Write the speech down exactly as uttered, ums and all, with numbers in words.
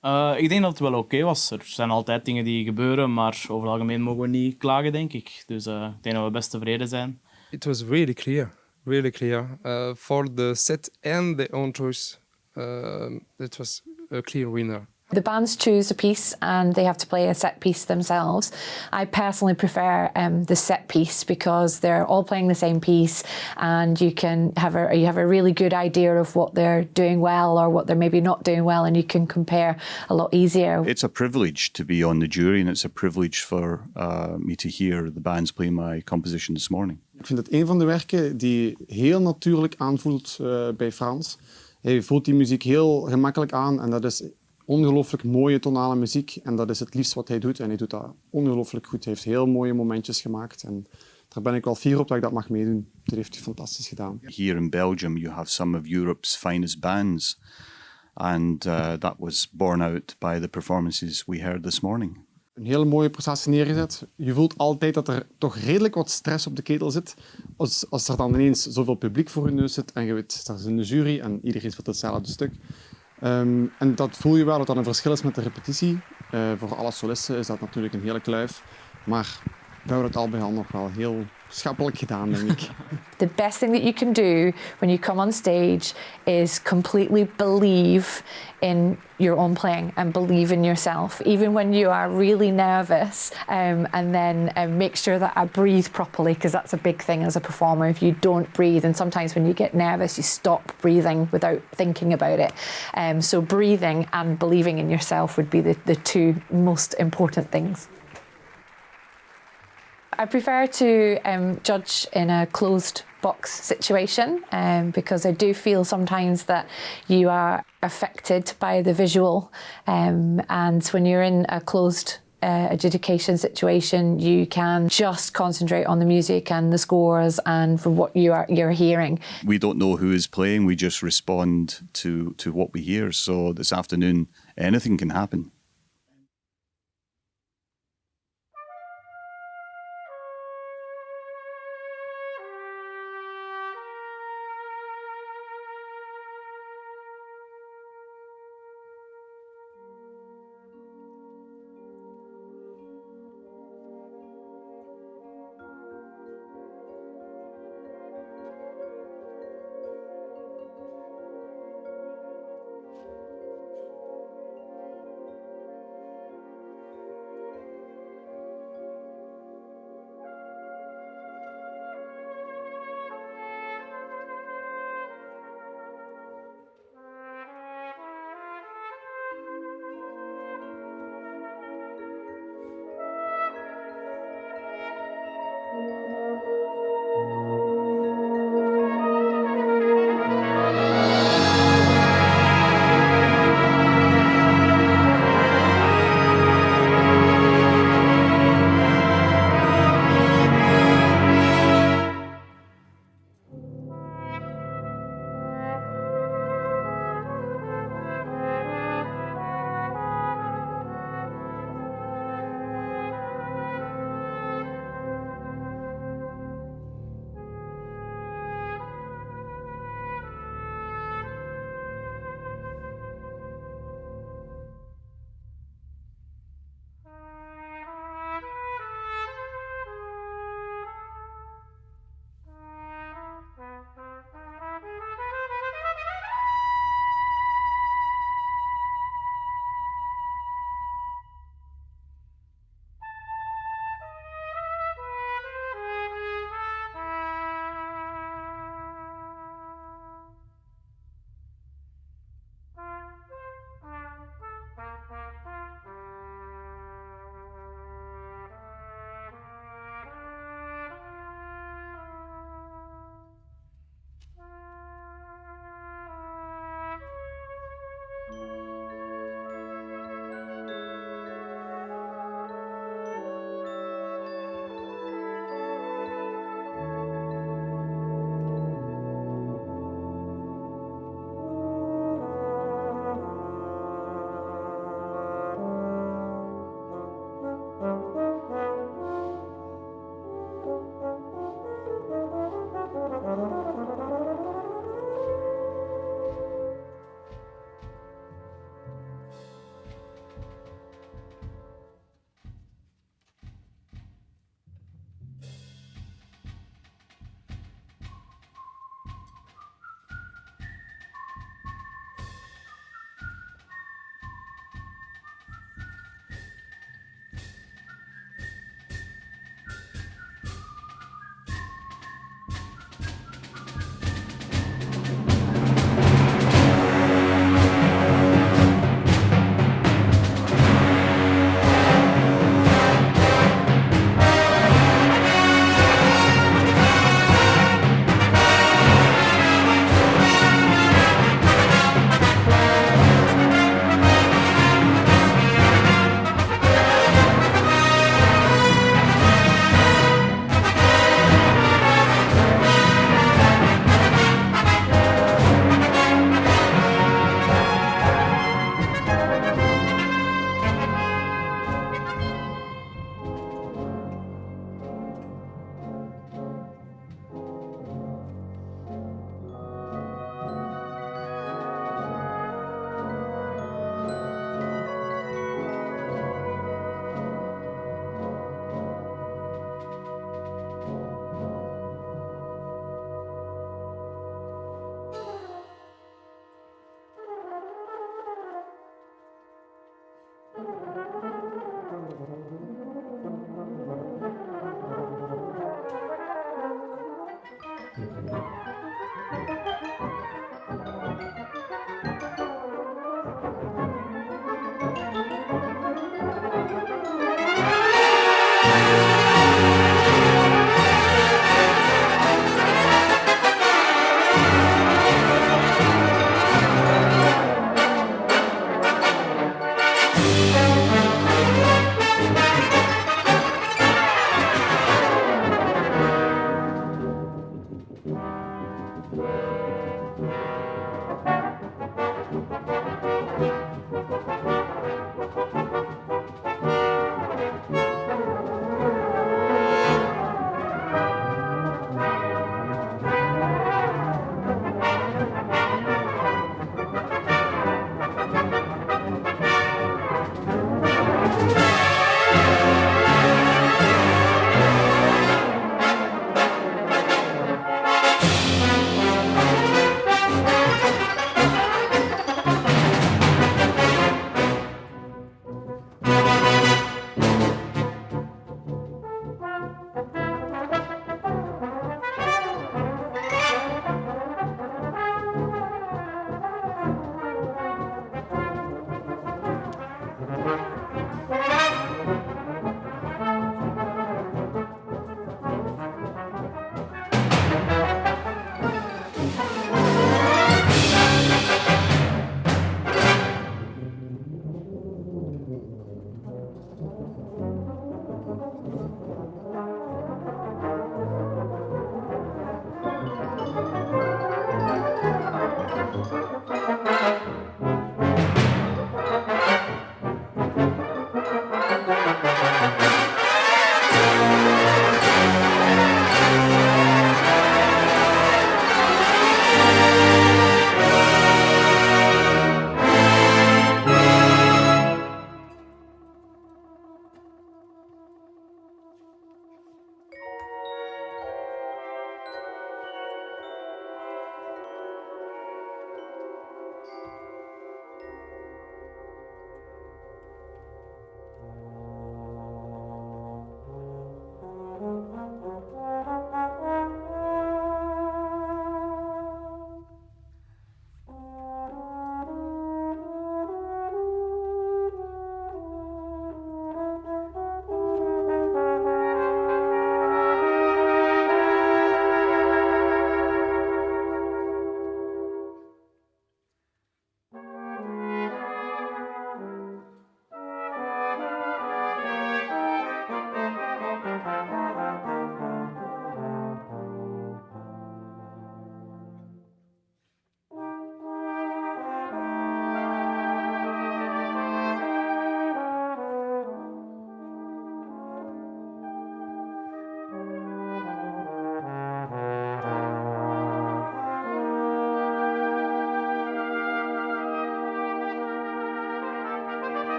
Eh, ik denk dat het wel oké was. Er zijn altijd dingen die gebeuren, maar over het algemeen mogen we niet klagen, denk ik. Dus, eh, ik denk dat we best tevreden zijn. It was really clear, really clear. Uh, for the set and the entrées, um, it was a clear winner. The bands choose a piece and they have to play a set piece themselves. I personally prefer, um, the set piece because they're all playing the same piece and you can have a, you have a really good idea of what they're doing well or what they're maybe not doing well, and you can compare a lot easier. It's a privilege to be on the jury, and it's a privilege for, uh, me to hear the bands play my composition this morning. Ik vind het een van de werken die heel natuurlijk aanvoelt, eh, bij Frans. Hij voelt die muziek heel gemakkelijk aan en dat is ongelooflijk mooie tonale muziek. En dat is het liefst wat hij doet. En hij doet dat ongelooflijk goed. Hij heeft heel mooie momentjes gemaakt. En daar ben ik wel fier op dat ik dat mag meedoen. Dat heeft hij fantastisch gedaan. Here in Belgium, you have some of Europe's finest bands. And, uh, that was borne out by the performances we heard this morning. Een hele mooie prestatie neergezet. Je voelt altijd dat er toch redelijk wat stress op de ketel zit. Als, als er dan ineens zoveel publiek voor je neus zit en je weet, daar is een jury en iedereen speelt hetzelfde stuk. Ehm, en dat voel je wel, dat dat een verschil is met de repetitie. Eh, voor alle solisten is dat natuurlijk een hele kluif. Maar we hebben het al bij al nog wel heel schappelijk gedaan, denk ik. The best thing that you can do when you come on stage is completely believe in your own playing and believe in yourself, even when you are really nervous. Um, and then, um, make sure that I breathe properly, 'cause that's a big thing as a performer. If you don't breathe, and sometimes when you get nervous, you stop breathing without thinking about it. Um, so breathing and believing in yourself would be the, the two most important things. I prefer to, um, judge in a closed box situation, um, because I do feel sometimes that you are affected by the visual, um, and when you're in a closed, uh, adjudication situation, you can just concentrate on the music and the scores and what you are, you're hearing. We don't know who is playing, we just respond to, to what we hear. So this afternoon, anything can happen.